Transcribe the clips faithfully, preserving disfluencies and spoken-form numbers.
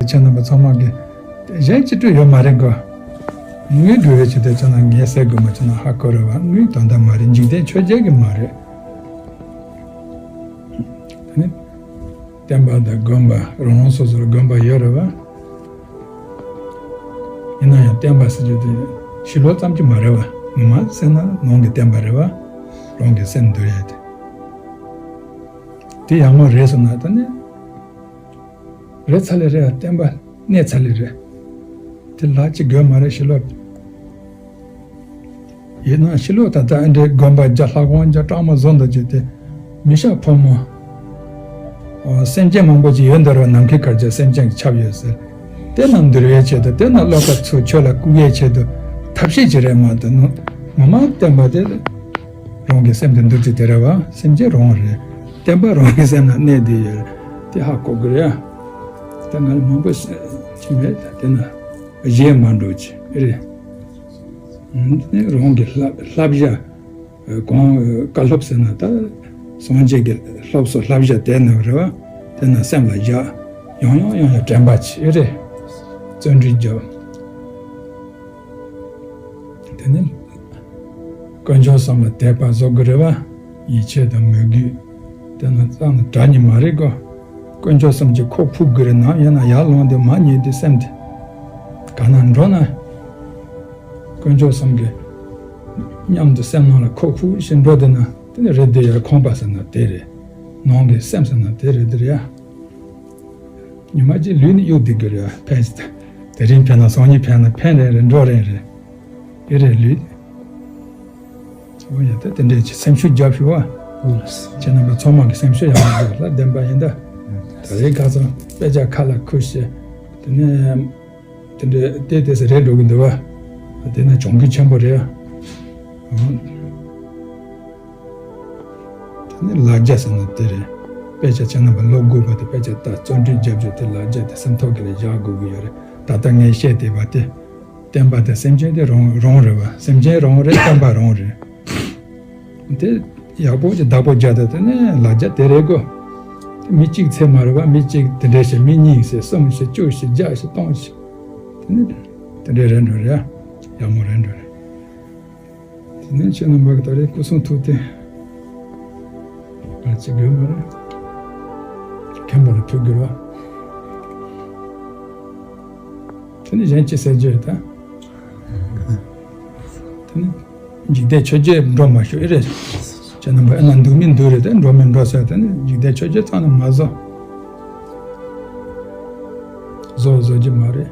ཁྱེད་རྣམ་པ་ཚང་མ་གི་གཞན་ཅི་སྤྲོས་ཡོད་མ་རེད་གོ། དངུལ་དགོས་པའི་ཆེད་དུ་ཁྱེད་རྣམ་ངས་ཟེར་དགོས་མ་ཁྱེད་རྣམ་ཧ་གོ་རེད་བ། དངུལ་དོན་དག་མ་རེད། འཇིག་རྟེན་ཆོས་བརྒྱད་ཀྱི་མ་རེད། དེ་ནི་བསྟན་པ་དང་དགོན་པ་རང་རང་སོ་སོར་དགོན་པ་ཡོད་རེད་བ། ཡིན་ན་ཡང་བསྟན་པ་ཟེར་རྒྱུ་དེ་ཕྱི་ལོགས་ཙམ་གྱི་མ་རེད་བ། ངོ་མ་ཟེར་ན་ནང་གི་བསྟན་པ་རེད་བ། རང་གི་སེམས་འདུལ་ཡས་དེ། དེ་ཡག་མོ་རེད་སོང་ན་ད་ནི། རེད་ཚ་ལེ་རེད། བསྟན་པ་གནས་ཚ་ལེ་རེད། དེ་ལག་ཅིག་དགོས་མ་རེད་ཕྱི་ལོགས། ཡིན་ན་ཕྱི་ལོགས་ད་ལྟ་ཨ་འདྲའི་དགོན་པ་རྒྱ་ལྷ་ཁང་རྒྱ་གྲགས་མོ་བཟོ་འདུག་ཅེས་ཏེ། མི་ཤ་ཕོ་མོ། ཨོ། སེམས་ཅན་མང་པོ་ཅིག་ཡོད་འདུག་ར། ནམ་མཁའི་གར་རྒྱ་སེམས་ཅན་གྱི་ཁྱབ་ཡོད་ཟེར། དེ་རྣམས་འདུལ་བའི་ཆེད་དུ། དེ་རྣམས་བློ་ཁ་ཚུར་ཆོས་ལ་བཀུག་ཡའི་ཆེད་དུ་ཐབས་ཤེས་ཅིག་རེད་མ་གཏོགས་ངོ་མ་བསྟན་པ་དེ། རང་གི་སེམས་དེ་འདུལ་རྒྱུ་དེ་རེད་བ། སེམས་ཅན་རང་རེད། བསྟན་པ་རང་གི་སེམས་ན་གནས་བསྡད་ཡོད་རེད། དེ་ཧ་གོ་དགོས་རེད་ཡ། ད་ང་ལ་མང་པོ་ཞིག་མེད། ད་དེ་ན་གཞས་མ་འགྲོ་ཅི་རེད། ཨ་ནི་རང་གི་བསླབ་བསླབ་བྱ། གང་བཀའ་སློབ་ཟེར་ན་ད་སངས་རྒྱས་ཀྱི་སློབ་གསོ་བསླབ་བྱ་དེ་ན་རེད་བ། དེ་ན་སེམས་ལ་བཞག་ཡང་ཡང་ཡང་ཡང་དྲན་པ་བྱེད་རེད། བརྩོན་འགྲུས་རྒྱབ། དེ་ནི་དཀོན་མཆོག་གསུམ་ལ་དད་པ་བཟོ་དགོས་རེད་བ། ཡིད་ཆེས་དང་མོས་གུས། དེ་ན་རྩ་ནས་དགྲ་གཉེན་མ་རེད་གོ། དཀོན་མཆོག་གསུམ་གྱིས་ཁོག་ཕུབ་དགོས་རེད། ནམ་ཡིན་ན་ཡར་ལངས་ཏེ་མར་ཉལ་དུས་སེམས་དེ་ག་ན་འགྲོ་ན། དཀོན་མཆོག་གསུམ་གྱི་མཉམ་དུ་སེམས་ནང་ལ་ཁོག་ཕུབ་བཞིན་འགྲོ་བསྡད་ན། དེ་ནི་རེད་དེ་ཡར་ཁོམ་པ་ཟེར་ན་དེ་རེད། ནང་གི་སེམས་ཟེར་ན་དེ་རེད་དེ་རེད་ཡ། ཉི་མ་གཅིག་ལུས་ནི་གཡུག་བསྡད་དགོས་རེད། ཕན་ཞིག་དེ་རིང་ཕན་ན་སང་ཉིན་ཕན་ན་ཕན་རེ་རེ་འགྲོ་རེ་རེ། ཨེ་རེད་ལུས། འོ་ཡ། ད་དེ་འདྲས་ཀྱི་སེམས་ཤུགས་རྒྱབ་ཤོག་ཨ། ཁྱེད་རྣམ་པ་ཚང་མ་གི་སེམས་ཤུགས་ཡག་པོ་རྒྱབ་ལ་བདེན་པ་ཡིན་ད། ད་རེས་ཁ་སང་དཔེ་ཆ་ཁ་ལ་ཁུར་བྱས། དེ་ནས་དེ་འདྲས་དེ་དེ་ཟེར་རེད་འགྲོ་གི་འདུག་བ། དེ་ནས་གྱོང་གུད་ཆེན་པོ་རེད་ཨ། དེ་ནི་ལག་རྒྱ་ཟེར་ན་དེ་རེད། དཔེ་ཆ་ཁྱེད་རྣམ་པ་ཀློག་དགོས་པ་དེ། དཔེ་ཆ་ལྟ། བརྩོན་འགྲུས་རྒྱབ་རྒྱུ་དེ། ལག་རྒྱ་དེ་སེམས་ཐོག་གི་ལ་བཞག་དགོས་ཀྱི་ཡོད་རེད། ད་ལྟ་ངས་བཤད་བསྡད་པ་དེ། བསྟན་པ་དེ་སེམས་ཅན་དེ་རང་རང་རེད་བ། སེམས་ཅན་རང་རེད། བསྟན་པ་རང་རེད། དེ་ཡག་པོ་ཅིག་བདག་པོ་རྒྱག་ད་དེ་ནི་ལག་རྒྱ་དེ་རེད་གོ། དེ་མི་གཅིག་ཚད་མ་རེད་བ། མི་གཅིག་དེ་འདྲས་བྱས། མི་གཉིས་བྱས། གསུམ་བྱས། བཅུ་བྱས། བརྒྱ་བྱས། སྟོང་བྱས། དེ་ནི་དེ་འདྲས་རེད་འགྲོ་རེད། ཡག་མོ་རེད་འགྲོ་རེད། དེ་ནས་ཁྱེད་རྣམ་པ་གི་ད་རེས་སྐུ་གསུང་ཐུགས་རྟེན་ང་ཅི་དགོས་མ་རེད། མཁན་པོ་ལ་ཕུལ་དགོས་ར། དེ་ནས་གཞན་ཅི་ཟེར་རྒྱུ་རེད་ད། དེ་ནས་འཇིག་རྟེན་ཆོས་བརྒྱད་འགྲོ་མ་ཤོག་ཨེ་རེད། ཁྱེད་རྣམ་པ་ཨེ་ན་འདུག་མི་འདུག་རེད་དེ། འགྲོ་མི་འགྲོ་ཟེར། དེ་ནས་འཇིག་རྟེན་ཆོས་བརྒྱད་ཚང་ནས་མ་བཟོ། བཟོ་བཟོ་རྒྱུ་མ་རེད།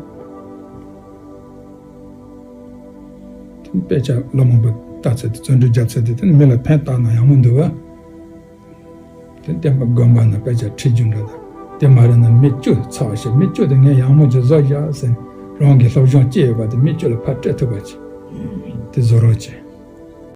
དེ་ནི་དཔེ་ཆ་ལོ་མང་པོ་ལྟ་ཚར་དུས། བརྩོན་འགྲུས་རྒྱབ་ཚར་དུས། དེ་ནི་མི་ལ་ཕན་བཏགས་ན་ཡག་མོ་འདུག་བ། དེ་བསྟན་པ་དགོན་པ་ན་དཔེ་ཆ་ཁྲིད་རྒྱུ་འདྲ་དང་། དེ་མ་རེད་ན་མི་བཅུ་ཚར་བ་ཞིག་མི་བཅུ་དེ་ངས་ཡག་མོ་ཅིག་བཟོ་བཞག་ཟེར། རང་གི་སློབ་སྦྱོང་ཅི་ཡོད་པ་དེ་མི་བཅུ་ལ་ཕར་སྤྲད་ཐུབ་པ་ཅིག་དེ་བཟོ་རོགས་བྱེད།